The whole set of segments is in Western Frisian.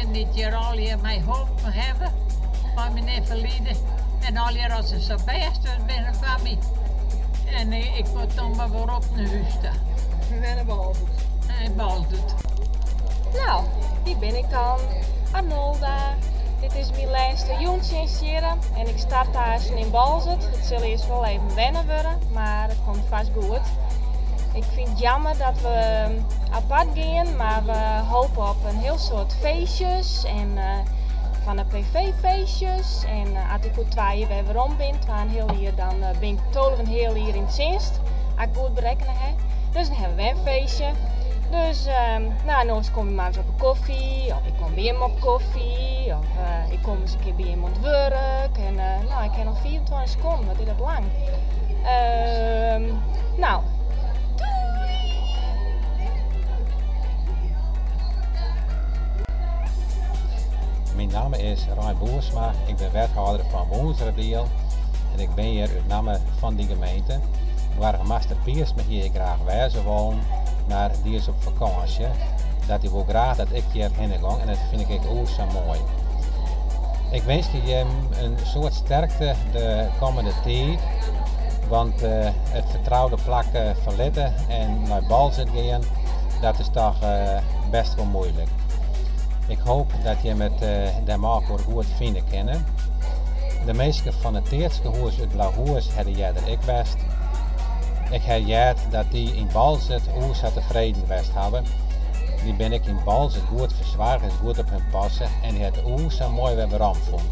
minsken dy't hjir allegear mei holpen hawwe mei myn ynfalide en allegear as se sa bêst binne foar my. En ik moat dan mar wer op nei hús ta. Wer nei Boalsert. Nei Boalsert. No, hjir bin ik dan, Arnolda. Dit is myn lêste jûntsjinst hjir en ik start aanst yn Boalsert. It sil earst wol even wenne wurde, mar it komt fêst goed. Ik fyn it jammer dat we apart gean, mar we hoopje op in hiel soad feestjes en fan de PV-feestjes. En as ik oer twa jier wer werom bin, twa en in heal jier, dan bin ik 12 en in heal jier yn tsjinst, as ik goed berekkene ha. Dus dan ha we wer in feestje. Dus, no, en oars kom je mar ris op 'e kofje, of ik kom by him op kofje, of ik kom ris in kear by him oan it wurk. En no, ik ha noch 25 sekonden, wat is dat lang. No, doei! Myn namme is Rein Boersma, ik bin wethâlder fan Wûnseradiel en ik bin hjir út namme fan dy gemeente. Boargemaster Piersma hie hjir graach wêze wollen, mar dy is op fakânsje. Dat hy woe graach dat ik hjir hinne gong en dat fyn ik ek oer sa moai. Ik winskje jim in soad sterkte de kommende tiid, want it fertroude plak ferlitte en nei Boalsert gean, dat is toch best wol muoilik. Ik hoop dat jim it dêr mei elkoar goed fine kinne. De minsken fan it Teatskehûs út Blauhûs hawwe earder ek west. Ik ha heard dat dy yn Boalsert oer sa tefreden west hawwe. Dy binne ek yn Boalsert goed fersoarge, is goed op hun passe en dy hat oer sa moai wer werom fûn.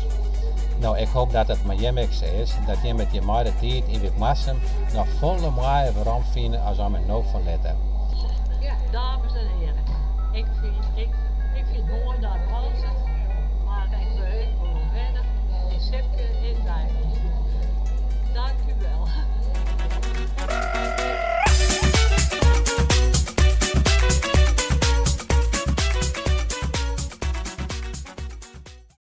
No, ik hoop dat it mei jim ek sa is, dat jim it hjir mei de tiid yn Wytmarsum noch folle moaier werom fine as om it no ferlitte.